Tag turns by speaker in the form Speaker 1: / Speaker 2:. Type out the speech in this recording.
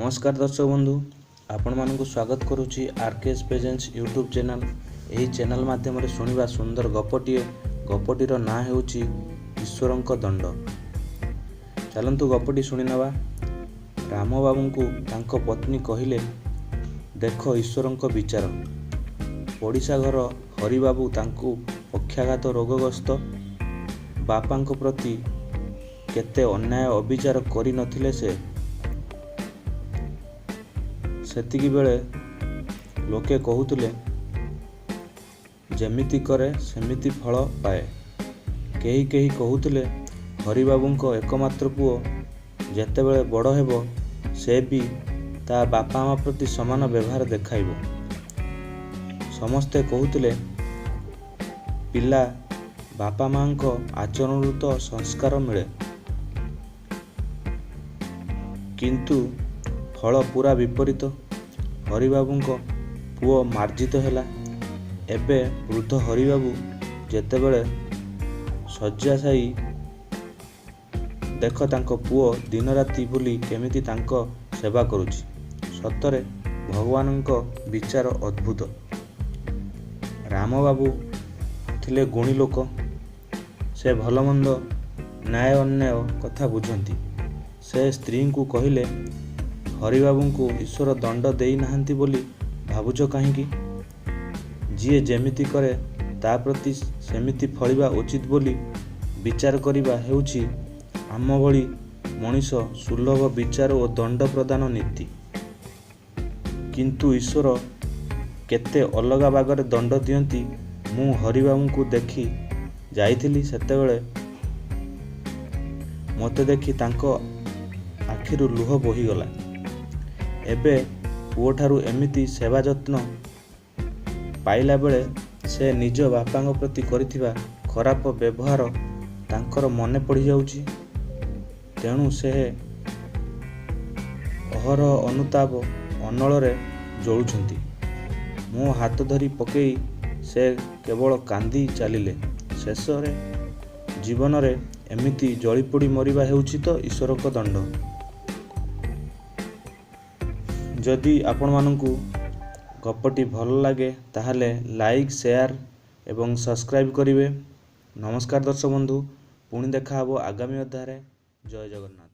Speaker 1: ନମସ୍କାର ଦର୍ଶକ ବନ୍ଧୁ, ଆପଣମାନଙ୍କୁ ସ୍ୱାଗତ କରୁଛି R K S presents YouTube channel. ଏହି ଚ୍ୟାନେଲ୍ ମାଧ୍ୟମରେ ଶୁଣିବା ସୁନ୍ଦର ଗପଟିଏ। ଗପଟିର ନାଁ ହେଉଛି ଈଶ୍ୱରଙ୍କ ଦଣ୍ଡ। ଚାଲନ୍ତୁ ଗପଟି ଶୁଣିନେବା। ରାମବାବୁଙ୍କୁ ତାଙ୍କ ପତ୍ନୀ କହିଲେ, ଦେଖ ଈଶ୍ୱରଙ୍କ ବିଚାର। ପଡ଼ିଶା ଘର ହରିବାବୁ ତାଙ୍କୁ ପକ୍ଷାଘାତ ରୋଗଗ୍ରସ୍ତ। ବାପାଙ୍କ ପ୍ରତି କେତେ ଅନ୍ୟାୟ ଅବିଚାର କରି ନଥିଲେ ସେ। ସେତିକିବେଳେ ଲୋକେ କହୁଥିଲେ, ଯେମିତି କରେ ସେମିତି ଫଳ ପାଏ। କେହି କେହି କହୁଥିଲେ, ହରିବାବୁଙ୍କ ଏକମାତ୍ର ପୁଅ ଯେତେବେଳେ ବଡ଼ ହେବ ସେ ବି ତା ବାପା ମା ପ୍ରତି ସମାନ ବ୍ୟବହାର ଦେଖାଇବ। ସମସ୍ତେ କହୁଥିଲେ, ପିଲା ବାପା ମାଙ୍କ ଆଚରଣରୁ ତ ସଂସ୍କାର ମିଳେ। କିନ୍ତୁ ଫଳ ପୂରା ବିପରୀତ। ହରିବାବୁଙ୍କ ପୁଅ ମାର୍ଜିତ ହେଲା। ଏବେ ବୃଦ୍ଧ ହରିବାବୁ ଯେତେବେଳେ ଶଯ୍ୟାଶାୟୀ, ଦେଖ ତାଙ୍କ ପୁଅ ଦିନରାତି ଭୁଲି କେମିତି ତାଙ୍କ ସେବା କରୁଛି। ସତରେ ଭଗବାନଙ୍କ ବିଚାର ଅଦ୍ଭୁତ। ରାମବାବୁ ଥିଲେ ଗୁଣୀ ଲୋକ। ସେ ଭଲମନ୍ଦ, ନ୍ୟାୟ ଅନ୍ୟାୟ କଥା ବୁଝନ୍ତି। ସେ ସ୍ତ୍ରୀଙ୍କୁ କହିଲେ, ହରିବାବୁଙ୍କୁ ଈଶ୍ୱର ଦଣ୍ଡ ଦେଇ ନାହାନ୍ତି ବୋଲି ଭାବୁଛ କାହିଁକି? ଯିଏ ଯେମିତି କରେ ତା ପ୍ରତି ସେମିତି ଫଳିବା ଉଚିତ ବୋଲି ବିଚାର କରିବା ହେଉଛି ଆମ ଭଳି ମଣିଷ ସୁଲଭ ବିଚାର ଓ ଦଣ୍ଡ ପ୍ରଦାନ ନୀତି। କିନ୍ତୁ ଈଶ୍ୱର କେତେ ଅଲଗା ବାଗରେ ଦଣ୍ଡ ଦିଅନ୍ତି। ମୁଁ ହରିବାବୁଙ୍କୁ ଦେଖି ଯାଇଥିଲି ସେତେବେଳେ ମୋତେ ଦେଖି ତାଙ୍କ ଆଖିରୁ ଲୁହ ବୋହିଗଲା। ଏବେ ପୁଅଠାରୁ ଏମିତି ସେବା ଯତ୍ନ ପାଇଲାବେଳେ ସେ ନିଜ ବାପାଙ୍କ ପ୍ରତି କରିଥିବା ଖରାପ ବ୍ୟବହାର ତାଙ୍କର ମନେ ପଡ଼ିଯାଉଛି। ତେଣୁ ସେ ଅହରହ ଅନୁତାପ ଅନଳରେ ଜଳୁଛନ୍ତି। ମୋ ହାତ ଧରି ପକେଇ ସେ କେବଳ କାନ୍ଦି ଚାଲିଲେ। ଶେଷରେ ଜୀବନରେ ଏମିତି ଜଳିପୋଡ଼ି ମରିବା ହେଉଛି ତ ଈଶ୍ୱରଙ୍କ ଦଣ୍ଡ। ଯଦି ଆପଣମାନଙ୍କୁ ଗପଟି ଭଲ ଲାଗେ ତାହେଲେ ଲାଇକ୍, ସେୟାର ଏବଂ ସବସ୍କ୍ରାଇବ୍ କରିବେ। ନମସ୍କାର ଦର୍ଶକ ବନ୍ଧୁ, ପୁଣି ଦେଖା ହେବ ଆଗାମୀ ଅଧ୍ୟାୟରେ। ଜୟ ଜଗନ୍ନାଥ।